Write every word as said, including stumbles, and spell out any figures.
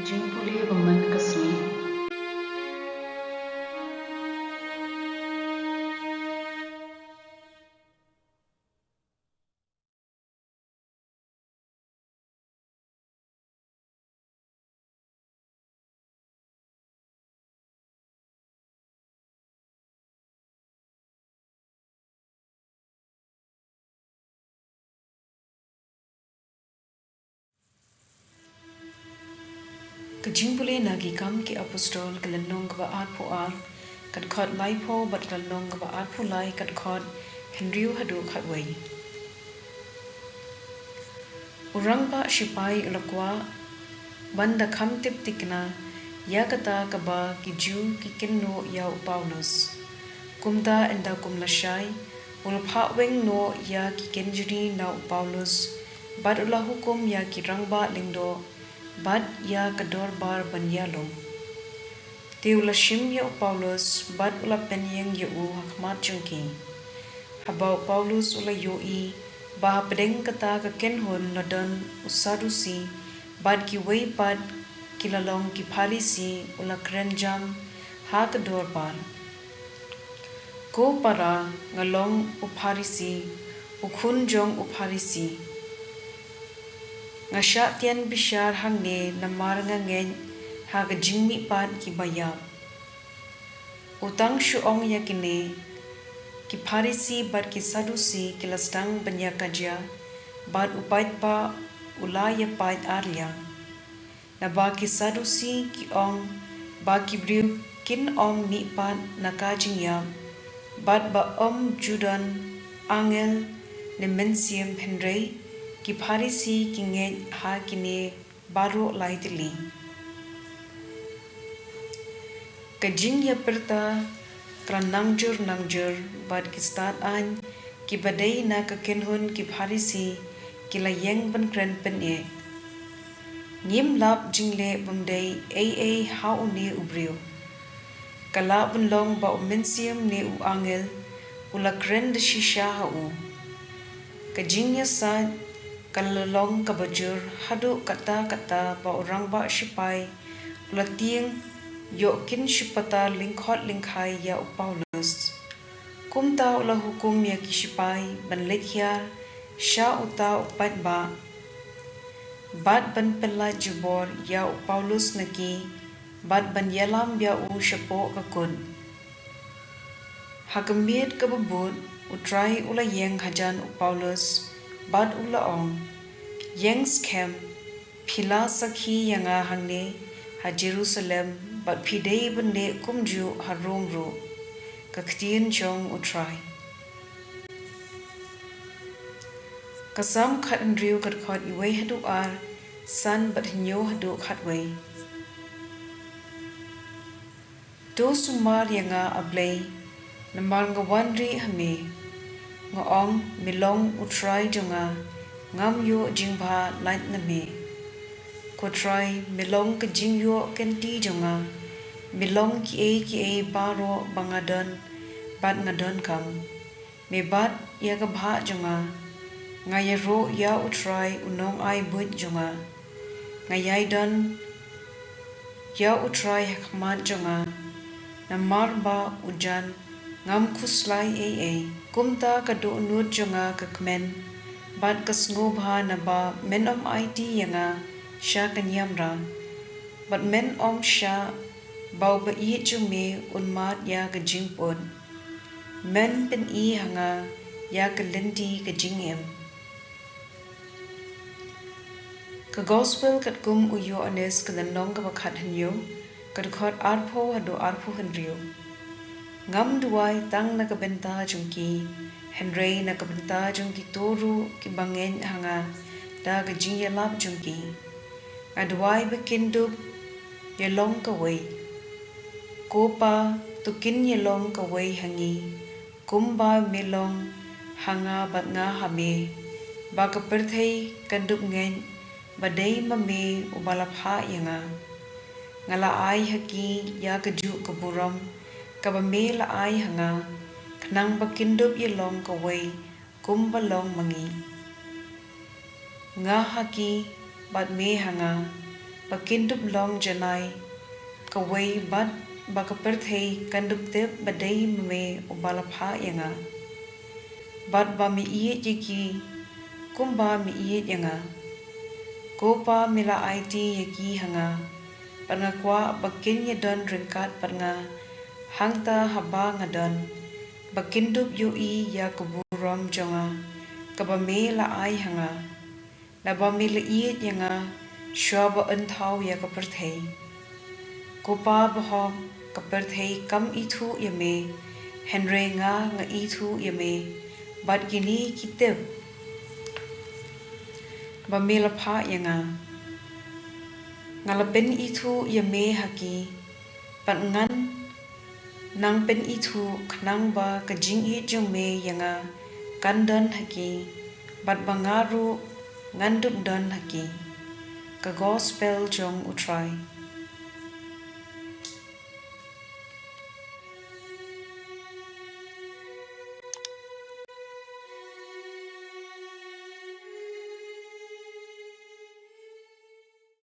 Jingpule ba man ka sngi. Ka jingpule na Ki Kam ki Apostol, ka lynnong kaba arphew ar, ka dkhot laiphew bad ka lynnong kaba arphew lai, ka dkhot hynriew haduh khatwei. U rangbah shipai u la kwah ban da kham tip thikna ïa kata kaba ki Jiw ki kynnoh ïa u Paulus. Kumta ynda kum lashai, u la phah weng noh ïa ki kynjri na u Paulus, bad u la hukum ïa ki rangbah lyngdoh bad ïa ka dorbar ban ïalum. Te u la shim ïa u Paulus bad u la pynïeng ïa u ha khmat jong ki. Haba u Paulus u la ïohi ba hapdeng kata ka kynhun la don u Sadusi bad kiwei pat ki la long ki Pharisi, u la kren jam ha ka dorbar. Ko para, nga long u Pharisi, u khun jong u Pharisi. Nga shah tian bishar hangne namar nga ngeit ha ka jingmihpat kiba ïap. U tang shu ong ïa kine, ki Pharisi bad ki Sadusi ki la sdang ban ïakajia, bad u paidbah u la ïapait ar liang. Naba ki Sadusi ki ong ba ki briew kin ym mihpat na ka jingïap, bad ba ym ju don angel ne mynsiem, hynrei ki Pharisi ki ngeit ha kine baroh lai tylli. Ka jingïapyrta ka la nangjur nangjur, bad ki stad aiñ kiba dei na ka kynhun ki Pharisi ki la ïeng ban kren pyneh. Ngim lap jingleh bym dei ei ei ha une u briew. Ka lah ban long ba u mynsiem ne u angel u la kren da shisha ha u. Ka jingïasaid ka la long kaba jur haduh katta katta ba u rangbah shipai u la tieng ïoh kin shu patar lyngkhot lyngkhai ïa u Paulus. Kumta u la hukum ïa ki shipai ban leit hiar sha uta u paidbah, bad ban pynlait jubor ïa u Paulus na ki, bad ban ïalam ïa u shapoh ka kut. Ha ka miet kaba bud, u Trai u la ïeng hajan u Paulus, bad u la ong, "Ïeng skhem, phi la sakhi ïa nga hangne ha Jerusalem, bad phi dei ban leh kumjuh ha Rom ruh." Ka ktien jong u Trai. Ka Salm khathynriew, ka dkhot iwei haduh ar, san bad hynñiew haduh khatwei. To sumar ïa nga, A Blei, namar nga wan rieh ha me. Nga ong, me long u Trai jong nga, ngam ïoh jingbha lait na me. Ko Trai, me long ka jingïoh kynti jong nga, me long kiei kiei baroh ba nga don bad nga donkam. Me bat ïa ka bhah jong nga. Nga ïaroh ïa u Trai u nongai buit jong nga. Nga ïai don ïa u Trai ha khmat jong nga. Namar ba u jan, ngam khuslai ei ei. Kumta ka dohnud jong nga ka kmen, bad ka sngewbha naba men ym aiti ïa nga sha ka niamra, bad men ym shah ba u baieit jong me un mad ïa ka jingput. Men pyni ha nga ïa ka lynti ka jingim. Ka Gospel katkum u Ïoannis, ka lynnong kaba khathynñiew, ka dkhot arphew haduh arphew hynriew. Ngam duwai tang na ka bynta jong ki, hynrei na ka bynta jong kito ruh kiba ngeit ha nga da ka jingïalap jong ki. Nga duwai ba kin dup ïalong kawei. Ko Pa, to kin ïalong kawei ha ngi, kumba me long ha nga bad nga ha me, ba ka pyrthei kan dup ngeit ba dei ma me uba la phah ïa nga. Nga la ai ha ki ïa kajuh ka burom kaba me la ai ha nga, khnang ba kin dup ïalong kawei kumba long ma ngi. Nga ha ki bad me ha nga, ba kin dup long janai kawei, bad ba ka pyrthei kan dup tip ba dei ma me uba la phah ïa nga, bad ba me ïeit ïa ki kumba me ïeit ïa nga. Ko Pa, me la aiti ïa ki ha nga, bad nga kwah ba kin ïadon ryngkat bad nga. Hangta haba nga don, ba kin dup ïohi ïa ka burom jong nga, kaba me la ai ha nga, naba me la ïeit ïa nga shuwa ba yn thaw ïa ka pyrthei. Ko Pa bahok, ka pyrthei kam ithuh ïa me, hynrei nga, nga ithuh ïa me, bad kine ki tip ba me la phah ïa nga. Nga la pynithuh ïa me ha ki, bad ngan nang pynithuh, khnang ba ka jingïeit jong me ïa nga kan don ha ki, bad ba nga ruh ngan dup don ha ki. Ka Gospel jong U Trai.